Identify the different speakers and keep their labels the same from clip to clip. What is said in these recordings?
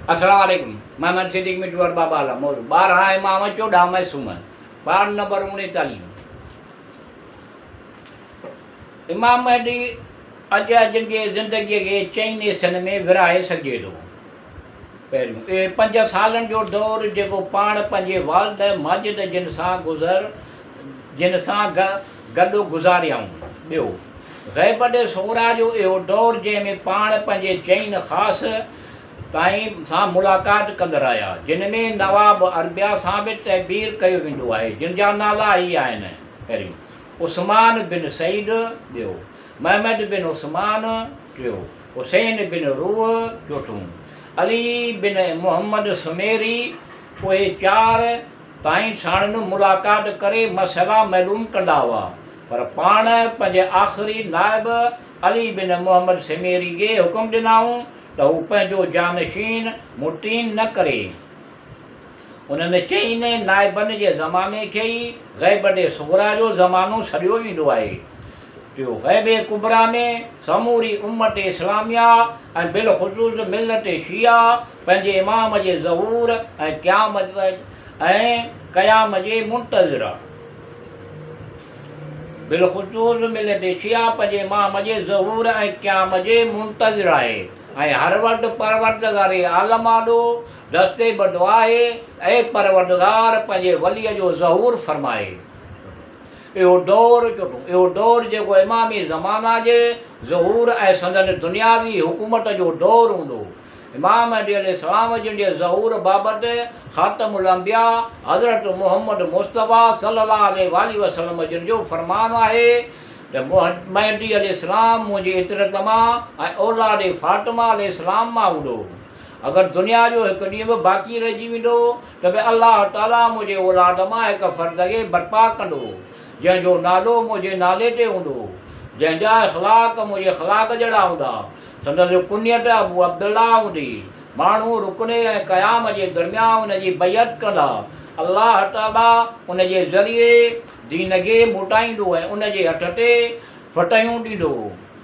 Speaker 1: السلام عليڪم محمد صديق مٺو ارباب عالم موضوع 12 امام 14 معصوم پارٽ نمبر 39 امام مهدي اڄ جن جي زندگيء کي چئن حصن ۾ ورهائي سگهجي ٿو. پهريون، اهي پنج سالن جو دور جيڪو پاڻ پنهنجي والد ماجد جن سان گذر جن سان گڏ گذاريائون. ٻيو، غيبت صغريٰ جو اهو دور جنهن ۾ پاڻ پنهنجي چئن خاص تائين سان ملاقات ڪندا رهيا، جن ۾ نواب اربعه سان به تعبير ڪيو ويندو آهي، جن جا نالا هي آهن، پهريون، عثمان بن سعيد، ٻيو، محمد بن عثمان، ٽيو، حسين بن روح، چوٿون، علي بن محمد سميري، اهي چار تائين ساڻن ملاقات ڪري مسئلا معلوم ڪندا هئا، پر پاڻ پنهنجي آخري نائب علي بن محمد سميري کي حڪم ڏنائون ته هو پنهنجو جانشين متعين نه ڪري. انهن چئن نائبن جي زماني کي ئي غيبت صغريٰ جو زمانو سڏيو ويندو آهي. ٽيون، غيب ڪبريٰ ۾ سموري امت اسلاميه ۽ بالخصوص ملت شيعه پنهنجي امام جي ظهور ۽ قيام جي منتظر. بالخصوص ملت شيعه پنهنجي امام جي ظهور ۽ قيام جي منتظر آهي ۽ هر وقت پروردگار عالم آڏو دست بدعا آهي، اي پروردگار پنهنجي ولي جو ظهور فرماء. اهو دور چوٿون، اهو دور جيڪو امامي زمانه جي ظهور ۽ سندن دنياوي حڪومت جو دور هوندو. امام مهدي عليه السلام جن جي ظهور بابت خاتم الانبياء حضرت محمد مصطفيٰ صلي الله عليه واٰله وسلم جن جو فرمان آهي ته مهدي عليه السلام منهنجي عترت مان ۽ اولاد فاطمه عليه السلام مان هوندو. اگر دنيا جو هڪ ڏينهن به باقي رهجي ويندو ته به الله تعاليٰ منهنجي اولاد مان هڪ فرد کي برپا ڪندو، جنهن جو نالو منهنجي نالي تي هوندو، جنهن جا اخلاق منهنجي اخلاق جهڙا هوندا، سندس ڪنيت ابو عبدالله هوندي. ماڻهو رڪن ۽ قيام جي درميان ان جي بيعت ڪندا. الله تعاليٰ ان جي ذريعي دين کي موٽائيندو ۽ ان جي هٿ تي فتحيون ڏيندو.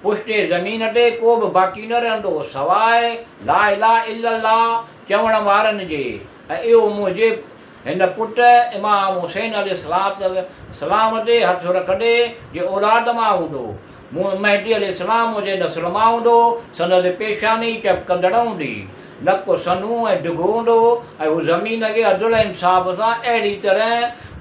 Speaker 1: پشت زمين تي ڪو به باقي نه رهندو سواء لا اله الا الله چوڻ وارن جي ۽ اهو منهنجي هن پٽ امام حسين عليه السلام تي هٿ رکندي جي اولاد مان هوندو. مون مهدي عليه السلام منهنجي نسل مان هوندو، سندس پيشاني چپڪندڙ هوندي، نڪ سنهو ۽ ڊگهو هوندو ۽ هو زمين کي عدل ۽ انصاف سان اهڙي طرح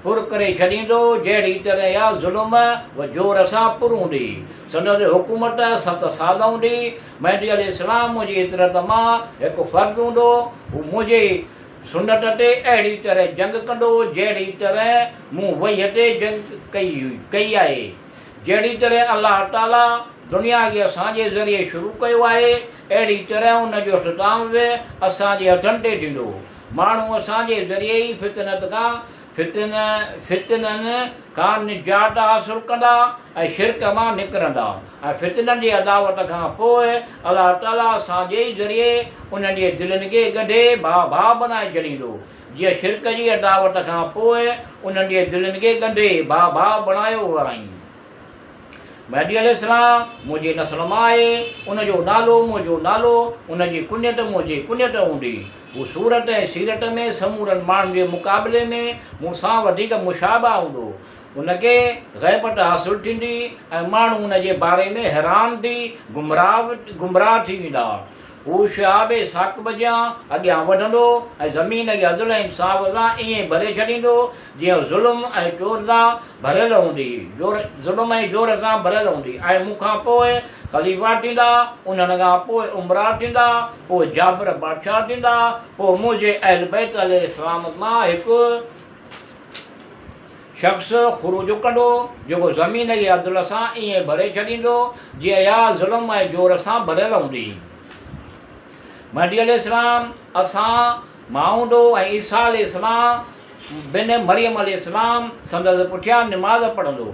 Speaker 1: پر ڪري ڇڏيندو، جهڙي طرح اها ظلم و جور سان پر هوندي. سندس حڪومت ست سال هوندي. مهدي عليه السلام منهنجي عترت مان هڪ فرد هوندو، هو منهنجي سنت تي اهڙي طرح جنگ ڪندو، جهڙي طرح مون وحي تي جنگ ڪئي آهي. جهڙي طرح الله تعاليٰ دنيا کي اسان جي ذريعي شروع ڪيو آهي، اهڙي طرح ان جو اختتام به اسان جي هٿن تي ٿيندو. ماڻهو اسان جي ذريعي ئي فتنت کان فتنن کان نجات حاصل ڪندا ۽ شرڪ مان نڪرندا ۽ فتنن جي عداوت کان پوء الله تعاليٰ اسان جي ئي ذريعي انهن جي دلين کي ڳنڍي ڀاء ڀاء بنائي ڇڏيندو، جيئن شرڪ جي عداوت کان پوء انهن جي دلين کي ڳنڍي ڀاء ڀاء بڻايو هئائين. مهدي عليه السلام منهنجي نسل مان آهي، ان جو نالو منهنجو نالو، ان جي ڪنيت منهنجي ڪنيت هوندي. هو صورت ۽ سيرت ۾ سمورن ماڻهن جي مقابلي ۾ مون سان وڌيڪ مشابه هوندو. ان کي غيبت حاصل ٿيندي ۽ ماڻهو ان جي باري ۾ حيران ٿي گمراهه ٿي ويندا. هو شهاب ثاقب جيان اڳيان وڌندو ۽ زمين کي عدل ۽ انصاف سان ائين ڀري ڇڏيندو، جيئن ظلم ۽ چور سان ڀريل هوندي، ظلم ۽ جور سان ڀريل هوندي ۽ مون کان پوء خليفا ٿيندا، انهن کان پوء امراء ٿيندا، پوء جابر بادشاهه ٿيندا، پوء منهنجي اهل بيت عليه السلام مان هڪ شخص خروج ڪندو، جيڪو زمين کي عدل سان ائين ڀري ڇڏيندو، جيئن اها ظلم ۽ جور سان ڀريل هوندي. مهدي عليه السلام اسان مان هوندو ۽ عيسيٰ عليه السلام بن مريم عليه السلام سندس پٺيان نماز پڙهندو.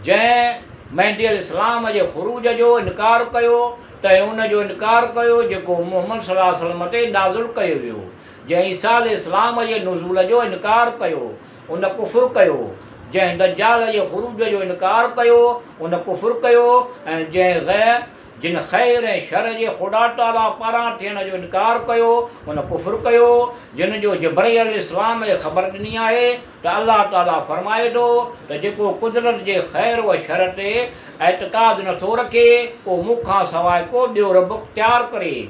Speaker 1: جنهن مهدي عليه السلام جي خروج جو انڪار ڪيو، تنهن ان جو انڪار ڪيو جيڪو محمد صلي الله عليه وسلم تي نازل ڪيو ويو. جنهن عيسيٰ عليه السلام جي نزول جو انڪار ڪيو، ان ڪفر ڪيو. جنهن دجال جي خروج جو انڪار ڪيو، ان ڪفر ڪيو ۽ جنهن جن خير ۽ شر جي خدا تعاليٰ پاران ٿيڻ جو انڪار ڪيو، ان ڪفر ڪيو، جن جو جبرئيل عليه السلام کي خبر ڏني آهي ته الله تعاليٰ فرمائي ٿو ته جيڪو قدرت جي خير و شر تي اعتقاد نه ٿو رکي، اهو مون کان سواء ڪو ٻيو رب اختيار ڪري.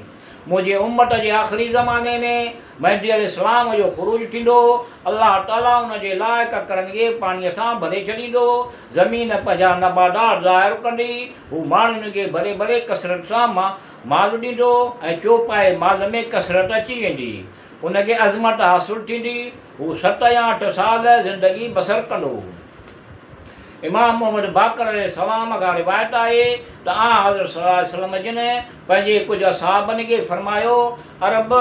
Speaker 1: منهنجي امت جي آخري زماني ۾ مهدي عليه السلام جو خروج ٿيندو، الله تعاليٰ ان جي لاء ڪڪرن کي پاڻيء سان ڀري ڇڏيندو، زمين پنهنجا نباتات ظاهر ڪندي، هو ماڻهن کي ڀري ڀري ڪثرت سان مال ڏيندو ۽ چوپائي مال ۾ ڪثرت اچي ويندي، ان کي عظمت حاصل ٿيندي، هو ست يا اٺ سال زندگي بسر ڪندو. امام محمد باقر عليه السلام کان روايت آهي ته آنحضرت صلي الله عليه وسلم جن پنهنجي ڪجهه اصحابن کي فرمايو، عرب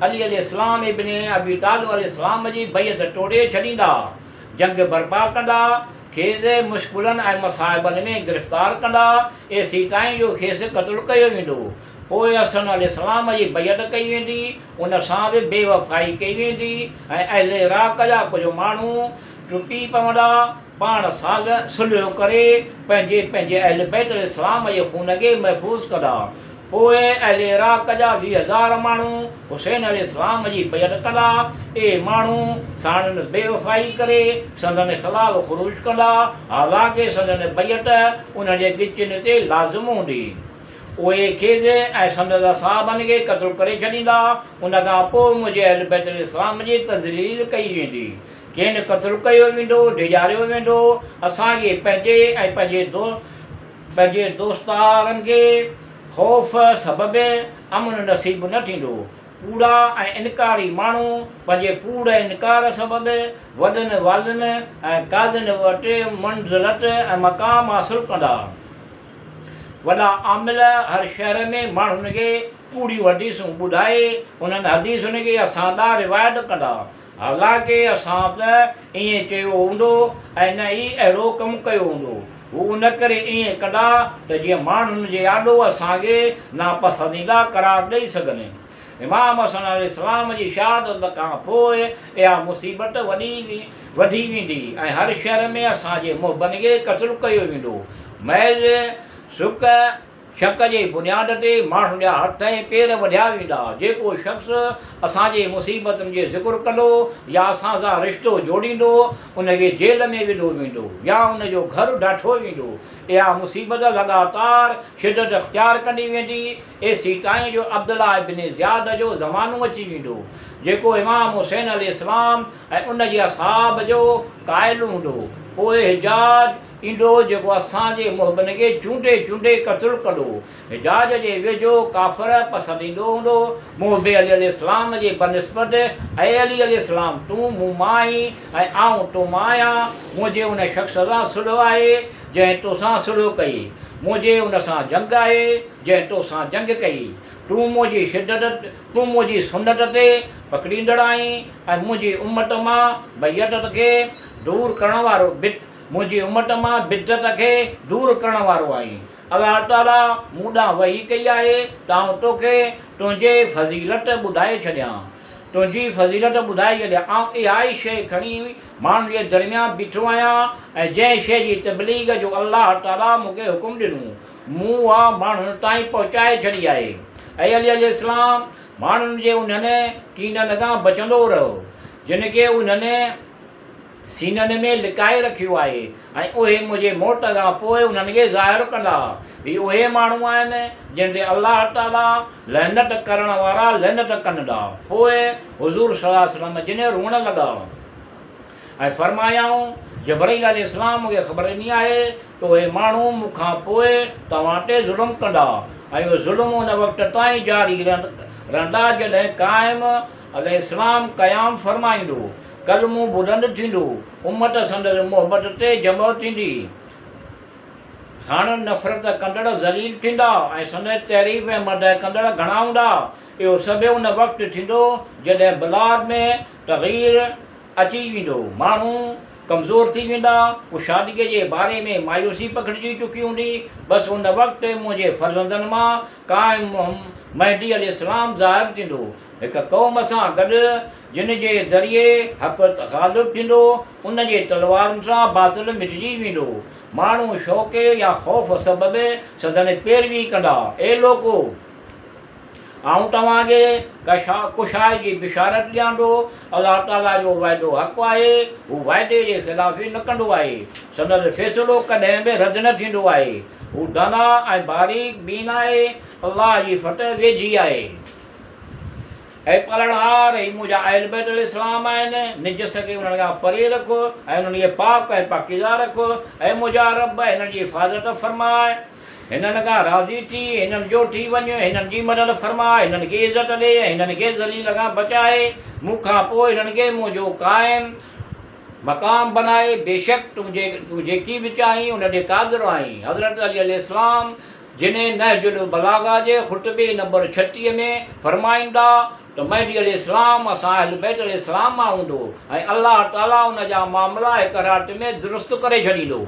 Speaker 1: علي عليه السلام ابن ابي طالب عليه السلام جي بيعت ٽوڙي ڇڏيندا، جنگ برپا ڪندا، کيس مشڪلن ۽ مصائبن ۾ گرفتار ڪندا، ايسيتائين جو کيس قتل ڪيو ويندو. پوء حسن عليه السلام جي بيعت ڪئي ويندي، ان سان به بي وفائي ڪئي ويندي ۽ اهل عراق جا ڪجهه ماڻهو ٽٽي پوندا، پاڻ صلح ڪري پنهنجي پنهنجي اهل بيت عليه السلام جي خون کي محفوظ ڪندا. پوء اهل عراق جا 20,000 ماڻهو حسين عليه السلام جي بيعت ڪندا. اهي ماڻهو ساڻن بي وفائي ڪري سندن خلاف خروج ڪندا، حالانڪه سندن بيعت انهن جي ڳچين تي لازم هوندي. اهي کيس ۽ سندس اصحابن کي قتل ڪري ڇڏيندا. ان کان پوء منهنجي اهل بيت عليه السلام جي تذليل ڪئي ويندي. کين قتل ڪيو ويندو، ڊيڄاريو ويندو. اسان کي پنهنجي ۽ پنهنجي دوستارن کي خوف سبب امن نصيب نه ٿيندو. ڪوڙا ۽ انڪاري ماڻهو پنهنجي ڪوڙ ۽ انڪار سبب وڏن والين ۽ قاضين وٽ منزلت ۽ مقام حاصل ڪندا. وڏا عامل هر شهر ۾ ماڻهن کي ڪوڙيون حديثون ٻڌائي انهن حديثن کي اسان ڏانهن روايت ڪندا. حالانڪه اسان نه ائين چيو هوندو ۽ نه ئي اهڙو ڪم ڪيو هوندو. هو ان ڪري ائين ڪندا ته جيئن ماڻهن جي آڏو اسان کي ناپسنديده قرار ڏئي سگهن. امام حسن عليه السلام جي شهادت کان پوء اها مصيبت وڏي وڌي ويندي ۽ هر شهر ۾ اسان جي محبن کي قتل ڪيو ويندو. محض سڪ شڪ جي بنياد تي ماڻهن جا هٿ ۽ پير وڍيا ويندا. جيڪو شخص اسان جي مصيبتن جي ذڪر ڪندو يا اسان سان رشتو جوڙيندو، ان کي جيل ۾ وڌو ويندو يا ان جو گهر ڊاٺو ويندو. اها مصيبت لڳاتار شدت اختيار ڪندي ويندي، ايسيتائين جو عبدالله ابن زياد جو زمانو اچي ويندو، جيڪو امام حسين عليه السلام ۽ ان جي اصحاب جو قائل هوندو. پوء حجاج ايندو جيڪو اسان جي محبن کي چونڊي چونڊي قتل ڪندو. حجاج جي ويجهو ڪافر پسنديندو هوندو. محب علي عليه السلام جي بنسبت اي علي عليه السلام تون مون مان آهين ۽ آئون تو مان آهيان. منهنجي ان شخص سان صلح آهي جنهن توسان صلح ڪئي. منهنجي ان سان جنگ آهي جنهن توسان جنگ ڪئي. تون منهنجي شدت تون منهنجي سنت تي پڪڙيندڙ آهين ۽ منهنجي امت مان بيعت کي دور ڪرڻ وارو منهنجي امت مان بدعت کي دور ڪرڻ وارو آهين. الله تعاليٰ مون ڏانهن وحي ڪئي آهي ته آئون توکي تنهنجي فضيلت ٻڌائي ڇڏيان. تنهنجي فضيلت ٻڌائي ڇڏيان. آئون اها ئي شيء کڻي ماڻهن جي درميان بيٺو آهيان ۽ جنهن شيء جي تبليغ جو الله تعاليٰ مون کي حڪم ڏنو، مون اها ماڻهن تائين پهچائي ڇڏي آهي. اي علي عليه السلام! ماڻهن جي انهن ڪينن کان بچندو رهه، جن کي انهن سينن ۾ لڪائي رکيو آهي ۽ اهي منهنجي موت کان پوء انهن کي ظاهر ڪندا. هي اهي ماڻهو آهن، جن تي الله تعاليٰ لعنت ڪرڻ وارا لعنت ڪندا. پوء حضور صلي الله عليه وسلم جن روئڻ لڳا ۽ فرمايائون، جبرئيل عليه السلام مون کي خبر ڏني آهي ته اهي ماڻهو مون کان پوء توهان تي ظلم ڪندا ۽ اهو ظلم ان وقت تائين جاري رهندا جڏهن قائم عليه السلام قيام فرمائيندو. ڪلمو بلند ٿيندو، امت سندس محبت تي جمع ٿيندي، ساڻن نفرت ڪندڙ ذليل ٿيندا ۽ سندس تعريف ۽ مدح ڪندڙ گهڻا هوندا. اهو سڀ ان وقت ٿيندو جڏهن بلاد ۾ تغير اچي ويندو، ماڻهو ڪمزور ٿي ويندا، ڪشادگيء جي باري ۾ مايوسي پکڙجي چڪي هوندي، بس ان وقت منهنجي فرزندن مان قائم مهدي عليه السلام ظاهر ٿيندو. هڪ قوم سان گڏ جن جي ذريعي حق غالب ٿيندو، ان جي تلوارن سان باطل مٽجي ويندو. ماڻهو شوق يا خوف سبب سندن پيروي ڪندا. اي لوڪو! آئون توهان کي ڪشائي جي بشارت ڏيان ٿو. الله تعاليٰ جو وعدو حق آهي، هو وعدي جي خلافي نه ڪندو آهي. سندس فيصلو ڪڏهن به رد نه ٿيندو آهي. هو دانا ۽ باريڪ بين آهي. الله جي فتح ويجهي آهي. اي پالڻهار! هي منهنجا اهل بيت الاسلام آهن، نجس کي انهن کان پري رک ۽ انهن کي پاڪ ۽ پاڪيزه رک. اي منهنجا رب! هنن جي حفاظت فرماء. هنن کان راضي ٿي، هنن جو ٿي وڃ، هنن جي مدد فرماء، هنن کي عزت ڏي ۽ هنن کي ذليل کان بچاء. مون کان پوء هنن کي منهنجو قائم مقام بناء، بيشڪ تون جيڪي به چاهين ان تي قادر آهين. حضرت علي عليه السلام جن نهج البلاغه جي خطبي نمبر 36 ۾ فرمائن ٿا ته مهدي عليه السلام اسان اهل بيت عليه السلام مان هوندو ۽ الله تعاليٰ ان جا معاملا هڪ رات ۾ درست ڪري ڇڏيندو.